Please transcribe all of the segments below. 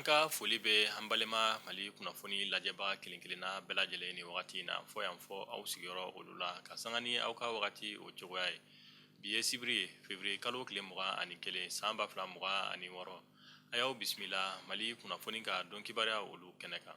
An ka foli bɛ an balima Mali kunnafoni lajɛbaga kelen kelenna bɛɛ lajɛlen ni wagati in na fɔ yan fɔ aw sigiyɔrɔ olu la ka sanga ni aw ka wagati o cogoya ye. Bi ye sibiri ye, février kalo tile 21 san 2026. A y'aw bisimila Mali kunnafoni ka don kibaruya olu kɛnɛ kan.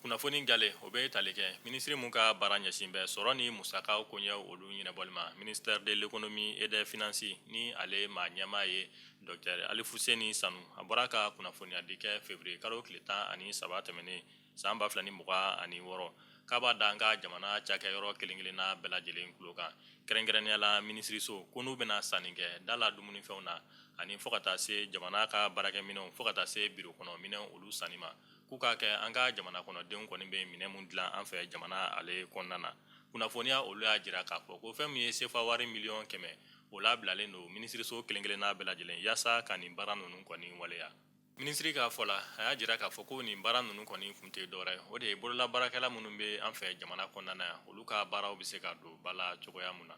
Kunnafoni gale o bɛ tali kɛ minisiri min ka baara ɲɛsin bɛ sɔrɔ ni musakaw koɲɛw olu ɲɛnabɔli ma, ministère de l'économie et des finances, ni ale maa ɲɛmaa ye docteur Alifuseni Sanu. A bɔra ka kunnafoniyadi kɛ février kalo tile 13 tɛmɛnen san 2026, k'a b'a da an ka jamana cakɛyɔrɔ kelen-kelenna bɛɛ lajɛlen tulo kan, kɛrɛnkɛrɛnnenya la minisiriso, ko n'u bɛna sanni kɛ da la dumunifɛnw na ani fo ka taa se jamana ka baarakɛminɛnw, fo ka taa se biro kɔnɔ minɛnw olu sanni ma, k'u k'a kɛ an ka jamana kɔnɔdenw kɔni bɛ minɛn mun dilan an fɛ jamana ale kɔnɔna na. Kunnafoniya olu y'a jira k'a fɔ ko fɛn min ye sefa wari miliyɔn 100, o labilalen don minisiriso kelen-kelenna bɛɛ lajɛlen yaasa ka nin baara ninnu kɔni waleya. Minisiri ka fɔ la, a y'a jira k'a fɔ ko nin baara ninnu kɔni kun tɛ dɔwɛrɛ ye, o de ye bololabaarakɛla minnu bɛ an fɛ jamana kɔnɔna na yan, olu ka baaraw bɛ se ka don ba la cogoya mun na.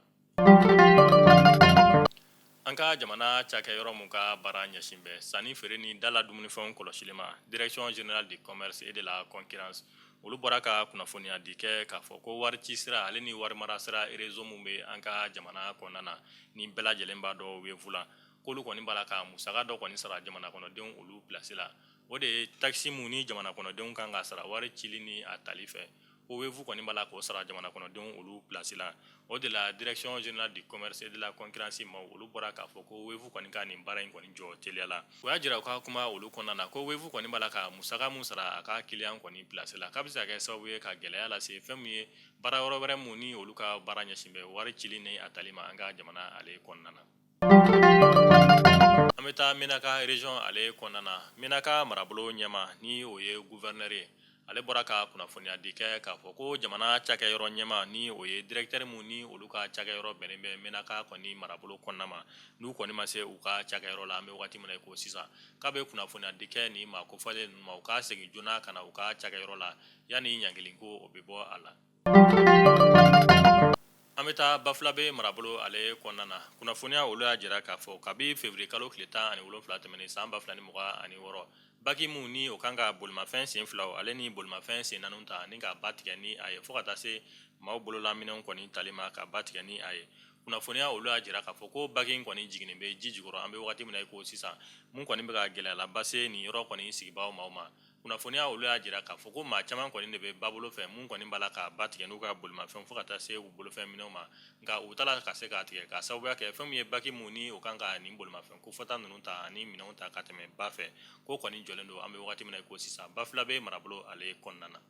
An ka jamana cakɛyɔrɔ min ka baara ɲɛsin bɛ sanni feere ni da la dumunifɛnw kɔlɔsili ma, direction générale du commerce et de la concurrence, olu bɔra ka kunnafoniya di kɛ k'a fɔ ko wari ci sira ale ni wari mara sira réseau min bɛ an ka jamana kɔnɔna na, ni bɛɛ lajɛlen b'a dɔn Wave la, k'olu kɔni b'a la ka musaka dɔ kɔni sara jamana kɔnɔdenw olu place la. O de ye taxe mun ni jamana kɔnɔdenw kan ka sara wari cili ni a tali fɛ, ko Wave kɔni b'a la k'o sara jamana kɔnɔdenw olu place la. O de la direction générale du commerce et de la concurrence maaw olu bɔra k'a fɔ ko Wave kɔni ka nin baara in kɔni jɔ teliya la. U y'a jira u ka kuma olu kɔnɔna na ko Wave kɔni b'a la ka musaka mun sara a ka client kɔni place la, k'a bɛ se ka kɛ sababu ye ka gɛlɛya lase fɛn min ye baara yɔrɔ wɛrɛ mun ni olu ka baara ɲɛsin bɛ wari cili ni a tali ma an ka jamana ale kɔnɔna na. An bɛ taa Menaka région ale kɔnɔna na. Menaka marabolo ɲɛmaa, ni o ye gouverneur ye, ale bɔra ka kunnafoniya di kɛ k'a fɔ ko jamana cakɛyɔrɔ ɲɛmaa, ni o ye directeur mun ni olu ka cakɛyɔrɔ bɛnnen bɛ Menaka kɔni marabolo kɔnɔna ma, n'u kɔni ma se u ka cakɛyɔrɔ la an bɛ waati min na i ko sisan, k'a bɛ kunnafoniya di kɛ nin maa kofɔlen ninnu ma, u ka segin joona ka na u ka cakɛyɔrɔ la yanni ɲangili ko o bɛ bɔ a la. An bɛ taa Bafulabe marabolo ale kɔnɔna na. Kunnafoniya olu y'a jira k'a fɔ kabi février kalo tile 17 tɛmɛnen san 2026, baki mun ni o kan ka bolimafɛn sen filaw ale ni bolimafɛn sen naaniw ta ni ka ba tigɛ ni a ye, fo ka taa se maaw bololaminɛnw kɔni tali ma ka ba tigɛ ni a ye. Kunnafoniya olu y'a jira k'a fɔ ko baki in kɔni jiginnen bɛ ji jukɔrɔ an bɛ waati min na i ko sisan, mun kɔni bɛ ka gɛlɛyalaba se nin yɔrɔ kɔni sigibaaw maaw ma. Kunnafoniya olu y'a jira k'a fɔ ko maa caman kɔni de bɛ babolo fɛ mun kɔni b'a la ka ba tigɛ n'u ka bolimafɛn fo ka taa se u bolofɛn minɛnw ma, nka u t'a la ka se k'a tigɛ k'a sababuya kɛ fɛn min ye baki mun ni o kan ka nin bolimafɛn kofɔta ninnu ta ani minɛnw ta ka tɛmɛ ba fɛ, k'o kɔni jɔlen don an bɛ waati min na i ko sisan Bafulabe marabolo ale kɔnɔna na.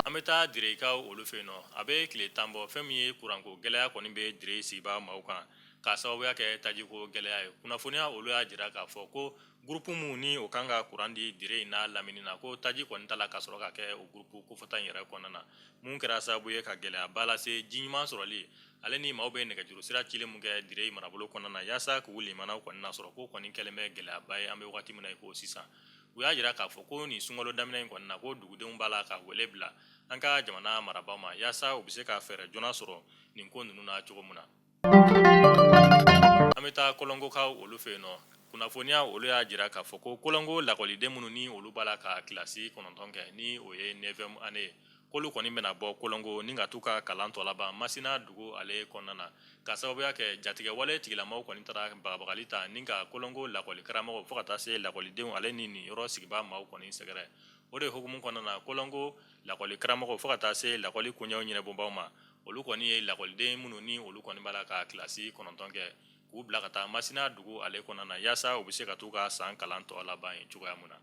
An bɛ taa Direyikaw olu fɛ yen nɔ. A bɛ tile 10 bɔ, fɛn min ye kuranko gɛlɛya kɔni bɛ Dire sigibaa maaw kan k'a sababuya kɛ tajiko gɛlɛya ye. Kunnafoniya olu y'a jira k'a fɔ ko Groupe mun ni o kan ka kuran di Dire in n'a lamini na, ko taji kɔni t'a la ka sɔrɔ ka kɛ o groupe kofɔta in yɛrɛ kɔnɔna na, mun kɛra sababu ye ka gɛlɛyaba lase ji ɲuman sɔrɔli ale ni maaw bɛ nɛgɛjuru sira cili mun kɛ Dire marabolo kɔnɔna na yaasa k'u limanaw kɔni nasɔrɔ, k'o kɔni kɛlen bɛ gɛlɛyaba ye an bɛ waati min na i ko sisan. U y'a jira k'a fɔ ko nin sunkalo daminɛ in kɔni na, ko dugudenw b'a la ka wele bila an ka jamana marabaaw ma yaasa u bɛ se ka fɛɛrɛ joona sɔrɔ nin ko ninnu na cogo min na. An bɛ taa Kolongokaw olu fɛ yen nɔ. Kunnafoniya olu y'a jira k'a fɔ ko Kolongo lakɔliden minnu ni olu b'a la ka kilasi 9 kɛ, ni o ye neuvième année ye, k'olu kɔni bɛna bɔ Kolongo ni ka t'u ka kalan tɔ laban Masina dugu ale kɔnɔna na, k'a sababuya kɛ jatigɛwale tigilamaw kɔni taara bagabagali ta ni ka Kolongo lakɔli karamɔgɔw fo ka taa se lakɔlidenw ale ni nin yɔrɔ sigibaa maaw kɔni sɛgɛrɛ. O de hukumu kɔnɔna na, Kolongo lakɔli karamɔgɔw fo ka taa se lakɔli koɲɛw ɲɛnabɔbaaw ma, olu kɔni ye lakɔliden minnu ni olu kɔni b'a la ka kilasi 9 kɛ, k'u bila ka taa Masina dugu ale kɔnɔna na yaasa u bɛ se ka t'u ka san kalan tɔ laban yen cogoya mun na.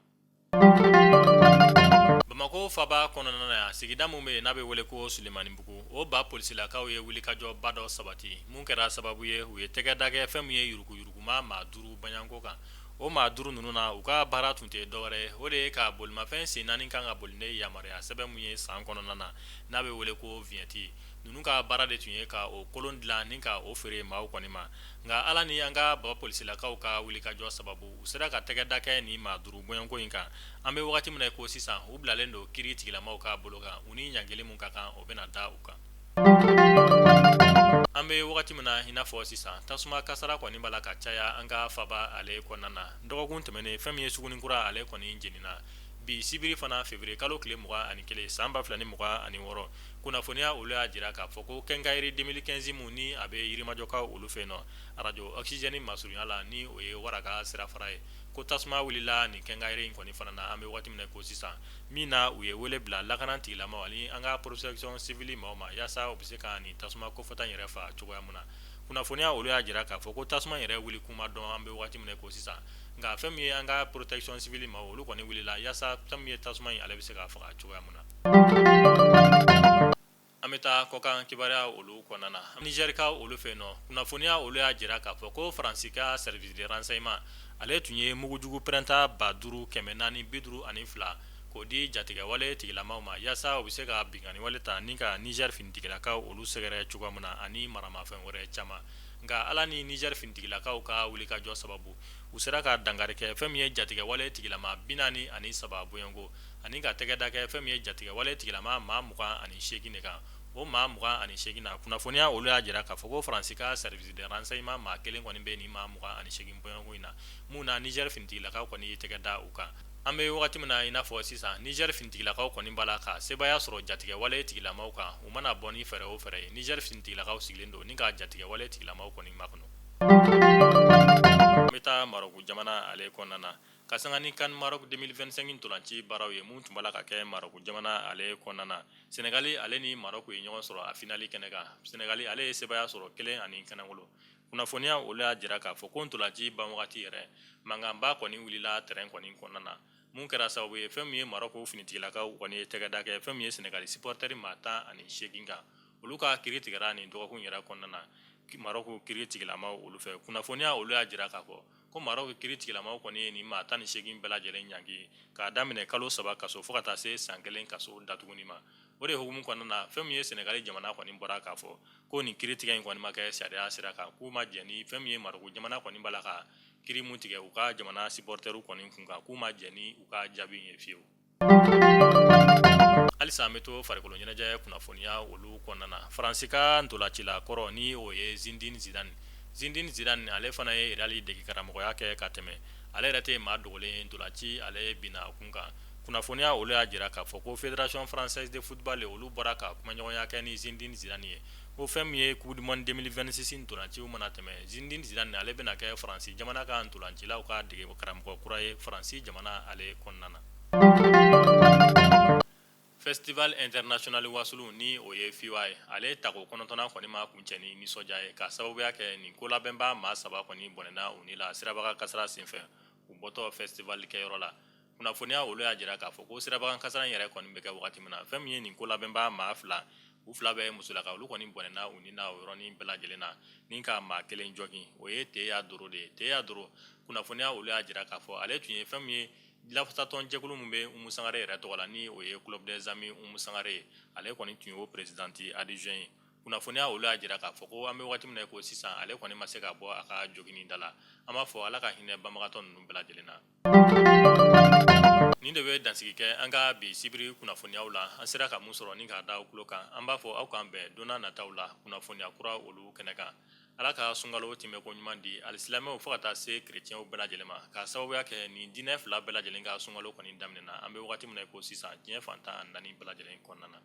Bamakɔ faaba kɔnɔna na yan, sigida min bɛ yen n'a bɛ wele ko Sulemanibugu, o ba polisilakaw ye wulikajɔba dɔ sabati mun kɛra sababu ye u ye tɛgɛ da kɛ fɛn min ye yuruguyuruguma maa 5 baɲanko kan. O maa 5 ninnu na, u ka baara tun tɛ dɔwɛrɛ ye, o de ye ka bolimafɛn sen naani kan ka boli ni yamaruya sɛbɛn mun ye san kɔnɔna na, n'a bɛ wele ko vignette. Ninnu ka baara de tun ye ka o kolon dilan ni ka o feere maaw kɔni ma. Nka Ala ni an ka ba polisilakaw ka wulikajɔ sababu, u sera ka tɛgɛ da kɛ nin maa 5 bɔɲɔgɔnko in kan. An bɛ wagati min na i ko sisan, u bilalen don kiiri tigilamaw ka bolo kan, u ni ɲangili min ka kan, o bɛna da u kan. An bɛ wagati min na i n'a fɔ sisan, tasuma kasara kɔni b'a la ka caya an ka faba ale kɔnɔna na. Dɔgɔkun tɛmɛnen, fɛn min ye Suguninkura ale kɔni jenina. Bi sibiri fana, février kalo tile 21 san 2026, kunnafoniya olu y'a jira k'a fɔ ko quincaillerie 2015 min ni a bɛ Yirimajɔkaw olu fɛ yen nɔ, arajo Oxygène masurunya la, ni o ye wara ka sirafara ye, ko tasuma wulila nin quincaillerie in kɔni fana na an bɛ waati min na ko sisan, min na u ye wele bila lakana tigilamaw ani an ka protection civile maaw ma yaasa u bɛ se ka nin tasuma kofɔta in yɛrɛ faa cogoya min na. Kunnafoniya olu y'a jira k'a fɔ ko tasuma yɛrɛ wuli kun ma dɔn an bɛ waati min na ko sisan, nka fɛn min ye an ka protection civile maaw, olu kɔni wulila yaasa fɛn min ye tasuma in ale bɛ se ka faga cogoya min na. An bɛ taa kɔkan kibaruya olu kɔnɔna na. Nizɛrikaw olu fɛ yen nɔ, kunnafoniya olu y'a jira k'a fɔ ko Faransi ka service de renseignement ale tun ye mugujugu pɛrɛnta 5452 k'o di jatigɛwale tigilamaw ma yaasa u bɛ se ka binkanniwale ta ni ka Nizɛri finitigilakaw olu sɛgɛrɛ cogoya min na ani maramafɛn wɛrɛ caman. Nka Ala ni Nizɛri finitigilakaw ka wulikajɔ sababu, u sera ka dankari kɛ fɛn min ye jatigɛwale tigilama 43 bɔɲɔgɔnko ani ka tɛgɛ da kɛ fɛn min ye jatigɛwale tigilama maa 28 de kan. O maa 28 na, kunnafoniya olu y'a jira k'a fɔ ko Faransi ka service de renseignement maa kelen kɔni bɛ nin maa 28 bɔɲɔgɔnko in na, mun na Nizɛri finitigilakaw kɔni y'i tɛgɛ da u kan. An bɛ wagati min na i n'a fɔ sisan, Nizɛri finitigilakaw kɔni b'a la ka sebaaya sɔrɔ jatigɛwale tigilamaw kan. U mana bɔ ni fɛɛrɛ o fɛɛrɛ ye, Nizɛri finitigilakaw sigilen don ni ka jatigɛwale tigilamaw kɔni makɔnɔ. An bɛ taa Marɔku jamana ale kɔnɔna na. Ka sanga ni CAN Maroc 2025 ntolanci baaraw ye mun tun b'a la ka kɛ Maroc jamana ale kɔnɔna na, Senegali ale ni Maroc ye ɲɔgɔn sɔrɔ a finali kɛnɛ kan. Senegali ale ye sebaaya sɔrɔ 1-0. Kunnafoniya olu y'a jira k'a fɔ ko ntolanci ban wagati yɛrɛ, mankanba kɔni wulila terrain kɔni kɔnɔna na, mun kɛra sababu ye fɛn min ye Maroc finitigilakaw kɔni ye tɛgɛ da kɛ fɛn min ye Senegali supporter maa 18 kan. Olu ka kiri tigɛra nin dɔgɔkun yɛrɛ kɔnɔna na Maroc kiri tigilamaw olu fɛ. Kunnafoniya olu y'a jira k'a fɔ ko Maroc kiri tigilamaw kɔni ye nin maa 18 bɛɛ lajɛlen ɲangi k'a daminɛ kalo 3 kaso fo ka taa se san 1 kaso datuguni ma. O de hukumu kɔnɔna na, fɛn min ye Senegali jamana kɔni bɔra k'a fɔ ko nin kiri tigɛ in kɔni ma kɛ sariya sira kan, k'u ma jɛn ni fɛn min ye Maroc jamana kɔni b'a la ka kiri mun tigɛ u ka jamana supporterw kɔni kun kan, k'u ma jɛn ni u ka jaabi in ye fiyewu. Halisa an bɛ to farikolo ɲɛnajɛ kunnafoniya olu kɔnɔna na. Faransi ka ntolacila kɔrɔ ni o ye Zinedine Zidane, Zinedine Zidane ale fana ye Real dege karamɔgɔya kɛ ka tɛmɛ. Ale yɛrɛ tɛ maa dogolen ye ntolaci ale binna kun kan. Kunnafoniya olu y'a jira k'a fɔ ko Fédération française de football olu bɔra ka kumaɲɔgɔnya kɛ ni Zinedine Zidane ye, ko fɛn min ye Coupe du monde 2026 ntolaciw mana tɛmɛ, Zinedine Zidane ale bɛna kɛ Faransi jamana ka ntolacilaw ka dege karamɔgɔ kura ye Faransi jamana ale kɔnɔna na. Festival international Wasulu ni o ye FIWA ye, ale tako kɔnɔntɔnnan kɔni ma kuncɛ ni nisɔndiya ye, k'a sababuya kɛ nin kolabɛnba maa saba kɔni bɔnɛna u ni la sirabaga kasara senfɛ u bɔtɔ festival kɛyɔrɔ la. Kunnafoniya olu y'a jira k'a fɔ ko sirabaga kasara in yɛrɛ kɔni bɛ kɛ wagati min na, fɛn min ye nin kolabɛnba maa fila, u fila bɛɛ musolaka, olu kɔni bɔnɛna u ni na o yɔrɔnin bɛɛ lajɛlen na ni ka maa kelen jogin, o ye Teya Doro de ye. Teya Doro, kunnafoniya olu y'a jira k'a fɔ ale tun ye fɛn min ye lafasatɔn jɛkulu min bɛ Umu Sangare yɛrɛ tɔgɔ la, ni o ye Club des Amis Umu Sangare ye, ale kɔni tun y'o présidente adjoint ye. Kunnafoniya olu y'a jira k'a fɔ ko an bɛ waati min na ko sisan, ale kɔni ma se ka bɔ a ka jogini da la. An b'a fɔ Ala ka hinɛ banbagatɔ ninnu bɛɛ lajɛlen na. Nin de bɛ dansigi kɛ an ka bi sibiri kunnafoniyaw la. An sera ka mun sɔrɔ ni k'a da aw tulo kan, an b'a fɔ aw k'an bɛn don nataw la kunnafoniya kura olu kɛnɛ kan. Ala ka sunkalo tɛmɛko ɲuman di alisilamɛw fo ka taa se kerecɛnw bɛɛ lajɛlen ma, k'a sababuya kɛ nin diinɛ fila bɛɛ lajɛlen ka sunkalo kɔni daminɛna an bɛ wagati min na ko sisan diɲɛ fan 14 bɛɛ lajɛlen kɔnɔna na.